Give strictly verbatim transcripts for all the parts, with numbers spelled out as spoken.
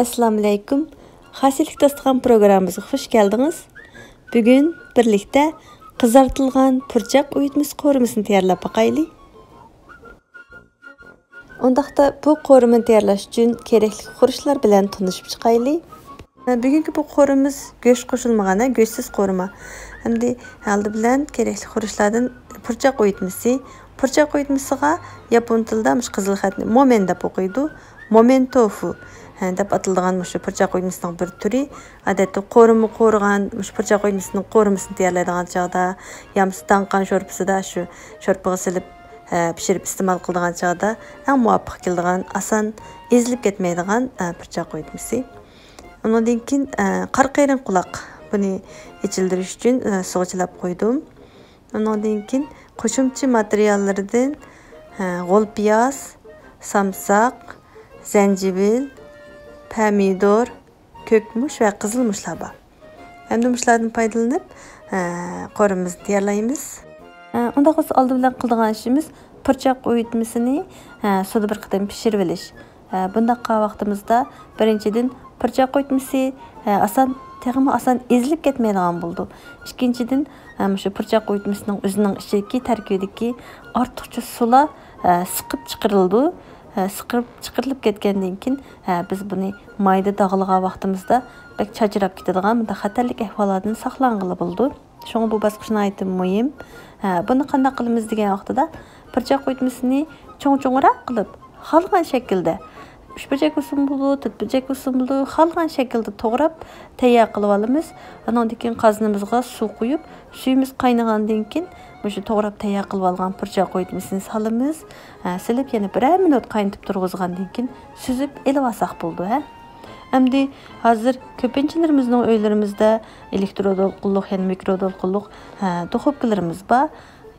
ئەسسالامۇئەلەيكۇم. خاسىيەتلىك داستىخان پروگراممىمىزغا خۇش كەلدىڭىز. بۈگۈن بىرلىكتە قىزارتىلغان پۇرچاق ئۇيۇتمىسى قورۇمىسىنى تەييارلاپ باقايلى. ئۇنداقتا بۇ قورۇمىنى تەييارلاش ئۈچۈن كېرەكلىك خۇرۇچلار بىلەن تونۇشۇپ چىقايلى. بۈگۈنكى بۇ قورۇمىمىز گۆش قوشۇلمىغان، ھە، گۆشسىز قورۇما. ئەمدى ئالدى بىلەن كېرەكلىك خۇرۇچلاردىن پۇرچاق ئۇيۇتمىسى. پۇرچاق ئۇيۇتمىسىغا ياپون تىلىدا مۇشۇ قىزىل خەتنى مومەن دەپ ئوقۇيدۇ. مومەن توفۇ، ھە، دەپ ئاتىلىدىغان مۇشۇ پۇرچاق ئۇيۇتمىسىنىڭ بىر تۈرى. ئادەتتە قورۇما قورۇغان، مۇشۇ پۇرچاق ئۇيۇتمىسىنىڭ قورۇمىسىنى تەييارلايدىغان چاغدا يا بولمىسا داڭقان شورپىسىدا شۇ شورپىغا سېلىپ، ھە، پىشۇرۇپ ئىستېمال قىلىدىغان چاغدا ئەڭ مۇۋاپىق كېلىدىغان، ئاسان ئېزىلىپ كەتمەيدىغان، ھە، پۇرچاق ئۇيۇتمىسى. ئۇنىڭدىن كېيىن، ئە، قارا قېرىڭ قۇلاق. بۇنى ئېچىلدۇرۇش ئۈچۈن، ئە، سۇغا چىلاپ قويدۇم. ئۇنىڭدىن كېيىن قوشۇمچە ماتېرىياللىرىدىن، ئە، غول پىياز، سامساق، زەنجىۋىل، پەمىدۇر، كۆك مۇچ ۋە قىزىل مۇچلار بار. ئەمدى مۇشۇلاردىن پايدىلىنىپ، ئە، قورۇمىمىزنى تەييارلايمىز. ئە، ئۇنداق بولسا ئالدى بىلەن قىلىدىغان ئىشىمىز پۇرچاق ئۇيۇتمىسىنى، ئە، سۇدا بىر قېتىم پىشۇرۇۋېلىش. ئە، بۇنداق قىلغان ۋاقتىمىزدا بىرىنچىدىن پۇرچاق ئۇيۇتمىسى، ئە، ئاسان، تېخىمۇ ئاسان ئېزىلىپ كەتمەيدىغان بولىدۇ. ئىككىنچىدىن، ئە، مۇشۇ پۇرچاق ئۇيۇتمىسىنىڭ ئۆزىنىڭ ئىچىدىكى تەركىبىدىكى ئارتۇقچە سۇلار، ئە، سىقىپ چىقىرىلىدۇ. ئە، سىقىپ چىقىرىلىپ كەتكەندىن كېيىن، ئە، بىز بۇنى مايدا داغلىغان ۋاقتىمىزدا بەك چاچراپ كېتىدىغان بۇنداق خەتەرلىك ئەھۋاللاردىن ساقلانغىلى بولىدۇ. شۇڭا بۇ باسقۇچ ناھايىتى مۇھىم. ھە، بۇنى قانداق قىلىمىز دېگەن ۋاقتىدا، پۇرچاق ئۇيۇتمىسىنى چوڭ-چوڭراق قىلىپ، خالىغان شەكىلدە، ئۈچ بۇرجەك بولسىمۇ بولىدۇ، تۆت بۇرجەك بولسىمۇ بولىدۇ، خالىغان شەكىلدە توغراپ تەييار قىلىۋالىمىز. ئانىڭدىن كېيىن قازىنىمىزغا سۇ قۇيۇپ، سۈيىمىز قاينىغاندىن كېيىن مۇشۇ توغراپ تەييار قىلىۋالغان پۇرچاق ئۇيۇتمىسىنى سالىمىز. ھە، سېلىپ يەنە بىرەر مىنۇت قاينىتىپ تۇرغۇزغاندىن كېيىن سۈزۈپ ئېلىۋالساق بولىدۇ، ھە. ئەمدى ھازىر كۆپىنچىلىرىمىزنىڭ ئۆيلىرىمىزدە ئېلېكترو دولقۇنلۇق، يەنى مىكرو دولقۇنلۇق، ھە، دۇخوپكىلىرىمىز بار.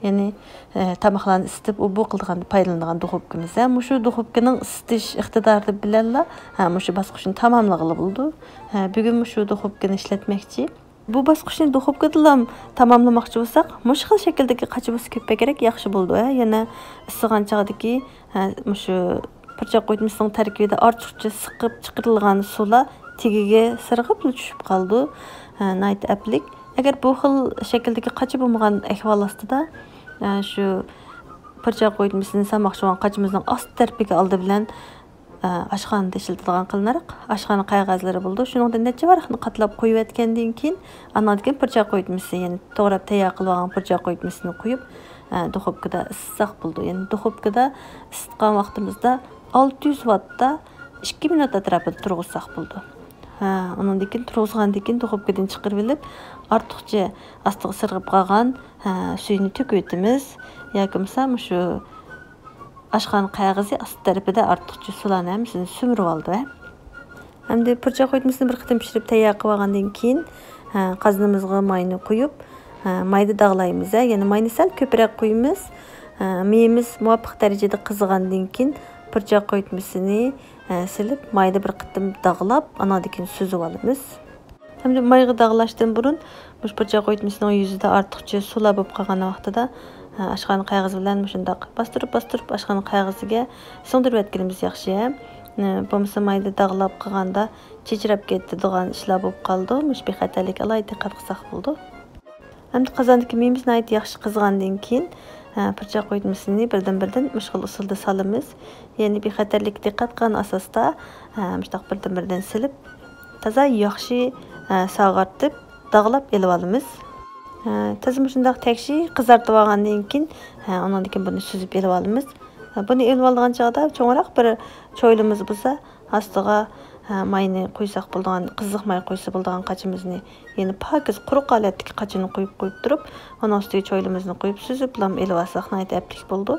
يەنى، ئە، تاماقلارنى ئىسىتىپ، ئۇبۇ قىلىدىغان، پايدىلىنىدىغان دۇخوپكىمىز. ھە، مۇشۇ دۇخوپكىنىڭ ئىسىتىش ئىقتىدارى بىلەنلا، ھە، مۇشۇ باسقۇچنى تاماملىغىلى بولىدۇ. ھە، بۈگۈن مۇشۇ دۇخوپكىنى ئىشلەتمەكچى. بۇ باسقۇچنى دۇخوپكىدىلا تاماملىماقچى بولساق، مۇشۇ خىل شەكىلدىكى قاچا بولسا كۆپرەك ياخشى بولىدۇ، ھە. يەنە ئىسسىغان چاغدىكى، ھە، مۇشۇ پۇرچاق ئۇيۇتمىسىنىڭ تەركىبىدە ئارتۇقچە سىقىپ چىقىرىلغان سۇلار تېگىگە سىرغىپلا چۈشۈپ قالىدۇ. ھە، ناھايىتى ئەپلىك. ئەگەر بۇ خىل شەكىلدىكى قاچا بولمىغان ئەھۋال ئاستىدا، ھە، شۇ پۇرچاق ئۇيۇتمىسىنى سالماقچى بولغان قاچىمىزنىڭ ئاستى تەرىپىگە ئالدى بىلەن ئاشخانىدا ئىشلىتىدىغان قېلىنراق ئاشخانا قەغەزلىرى بولىدۇ. شۇنىڭدىن نەچچە ۋاراقنى قاتلاپ قويۇۋەتكەندىن كېيىن، ئاندىن كېيىن پۇرچاق قويۇتمىسى، يەنى توغراپ تەييار قىلىۋالغان پۇرچاق قويۇتمىسىنى قويۇپ، ئە، دۇخوپكىدا ئىسسىساق بولىدۇ. يەنى دۇخوپكىدا ئىسسىتقان ۋاقتىمىزدا ئالتە يۈز ۋاتتا ئىككى مىنۇت ئەتراپىدا تۇرغۇزساق بولىدۇ. ھە، ئۇنىڭدىن كېيىن تۇرغۇزغاندىن كېيىن دۇخوپكىدىن چىقىرىۋېلىپ، ئارتۇقچە ئاستىغا سىرغىپ قالغان، ھە، سۈيىنى تۆكۈۋېتىمىز. ياكى بولمىسا مۇشۇ ئاشخانا قەغىزى ئاستى تەرىپىدە ئارتۇقچە سۇلارنى ھەممىسىنى سۈمۈرۈۋالىدۇ، ھە. ئەمدى پۇرچاق قويۇتمىسىنى بىر قېتىم پىشۇرۇپ تەييار قىلىۋالغاندىن كېيىن، ھە، قازىنىمىزغا ماينى قۇيۇپ، ھە، مايدا داغلايمىز، ھە. يەنى ماينى سەل كۆپرەك قۇيىمىز. ھە، مېيىمىز مۇۋاپىق دەرىجىدە قىزىغاندىن كېيىن پۇرچاق قويۇتمىسىنى، ھە، سېلىپ مايدا بىر قېتىم داغلاپ، ئاناندىن كېيىن سۈزۈۋالىمىز. ھەمدە مايغا داغلاشتىن بۇرۇن مۇشۇ پۇرچاق ئۇيۇتمىسىنىڭ يۈزىدە ئارتۇقچە سۇلار بولۇپ قالغان ۋاقتىدا، ئاشخانا قەغىزى بىلەن مۇشۇنداق باستۇرۇپ، باستۇرۇپ ئاشخانا قەغىزىگە سىڭدۈرۈۋەتكىنىمىز ياخشى. بولمىسا مايدا داغلاپ قىلغاندا چىچراپ كېتىدىغان ئىشلار بولۇپ قالىدۇ. مۇشۇ بىخەتەرلىككە ئالاھىدە دىققەت قىلساق بولىدۇ. ئەمدى قازاندىكى مېيىمىز ناھايىتى ياخشى قىزغاندىن كېيىن، پۇرچاق ئۇيۇتمىسىنى بىردىن-بىردىن مۇشۇ خىل ئۇسۇلدا سالىمىز. يەنى بىخەتەرلىككە دىققەت قىلغان ئاساستا، مۇشۇنداق بىردىن-بىردىن سېلىپ، تازا ياخشى، ھە، ساغارتىپ، داغلاپ ئېلىۋالىمىز. ھە، تازا مۇشۇنداق تەكشى قىزارتىۋالغاندىن كېيىن، ھە، ئۇنىڭدىن كېيىن بۇنى سۈزۈپ ئېلىۋالىمىز. ھە، بۇنى ئېلىۋالىدىغان چاغدا چوڭراق بىر چويلىمىز بولسا، ئاستىغا، ھە، ماينى قۇيساق بولىدىغان، قىزىق ماي قۇيسا بولىدىغان قاچىمىزنى، يەنى پاكىز، قۇرۇق ھالەتتىكى قاچىنى قۇيۇپ، قۇيۇپ تۇرۇپ، ئۇنىڭ ئۈستىگە چويلىمىزنى قۇيۇپ، سۈزۈپلام ئېلىۋالساق ناھايىتى ئەپلىك بولىدۇ.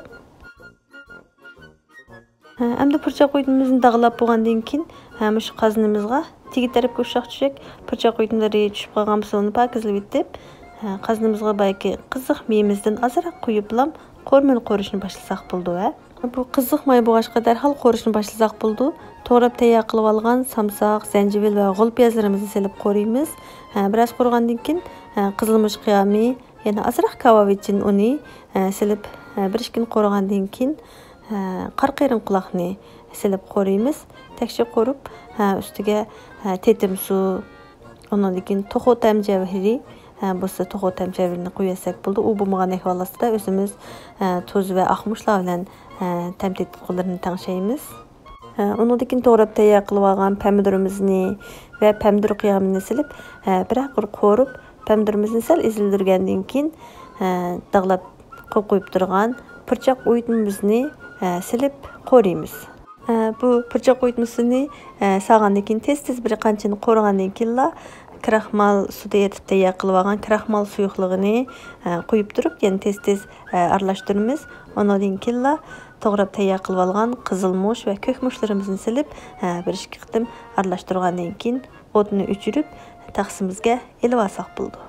ھە، ئەمدى پۇرچاق ئۇيۇتمىمىزنى داغلاپ بولغاندىن كېيىن، ھە، مۇشۇ قازىنىمىزغا تېگى تەرەپكە ئۇششاق چۈشەك پۇرچاق ئۇيۇتمىلىرى چۈشۈپ قالغان بولسا، ئۇنى پاكىزلىۋېتىپ، ھە، قازىنىمىزغا بايىقى قىزىق مېيىمىزدىن ئازراق قۇيۇپلام قورۇمىنى قورۇشنى باشلىساق بولىدۇ، ھە. بۇ قىزىق ماي بولغاچقا، دەرھال قورۇشنى باشلىساق بولىدۇ. توغراپ تەييار قىلىۋالغان سامساق، زەنجىۋىل ۋە غول پىيازلىرىمىزنى سېلىپ قورۇيمىز. ھە، بىراز قورۇغاندىن كېيىن، ھە، قىزىلمۇچ قىيامى، يەنە ئازراق كاۋاۋىچىن ئۇنى، ھە، سېلىپ، ھە، بىر ئىككى كۈن قورۇغاندىن كېيىن، ھە، قارا قېرىڭ قۇلاقنى، سېلىپ قورۇيمىز. تەكشى قورۇپ، ھە، ئۈستىگە، ھە، تېتىم سۇ، ئۇنىڭدىن كېيىن توخۇ تەم جەۋھىرى، ھە، بولسا توخۇ تەم جەۋھىرىنى قويۇۋەتسەك بولىدۇ. ئۇ بولمىغان ئەھۋال ئاستىدا ئۆزىمىز، ھە، تۇز ۋە ئاقمۇچلار بىلەن، ھە، تەم تېتىتقۇلىرىنى تەڭشەيمىز. ھە، ئۇنىڭدىن كېيىن توغراپ تەييار قىلىۋالغان پەمىدۇرىمىزنى ۋە پەمىدۇر قىيامىنى سېلىپ، ھە، بىرەر قۇر قورۇپ، پەمىدۇرىمىزنى سەل ئېزىلدۈرگەندىن كېيىن، ھە، داغلاپ قويۇپ تۇرغان پۇرچاق ئۇيۇتمىمىزنى، ھە، سېلىپ قورۇيمىز. ھە، بۇ پۇرچاق ئۇيۇتمىسىنى، ھە، سالغاندىن كېيىن تېز-تېز بىر قانچىنى قورۇغاندىن كېيىنلا كراخمال سۇدا ئېرىتىپ تەييار قىلىۋالغان كراخمال سۇيۇقلۇقىنى، ھە، قۇيۇپ تۇرۇپ، يەنە تېز-تېز، ھە، ئارىلاشتۇرىمىز. ئۇنىڭدىن كېيىنلا توغراپ تەييار قىلىۋالغان قىزىل مۇچ ۋە كۆك مۇچلىرىمىزنى سېلىپ، ھە، بىر ئىككى قېتىم ئارىلاشتۇرغاندىن كېيىن ئوتنى ئۆچۈرۈپ، تەخسىمىزگە ئېلىۋالساق بولىدۇ.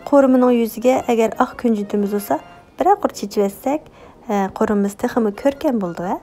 قورۇمىنىڭ يۈزىگە ئەگەر ئاق كۈنجۈتىمىز بولسا، بىرەر قۇر چېچىۋەتسەك، ھە، قورۇمىمىز تېخىمۇ كۆركەم بولىدۇ، ھە.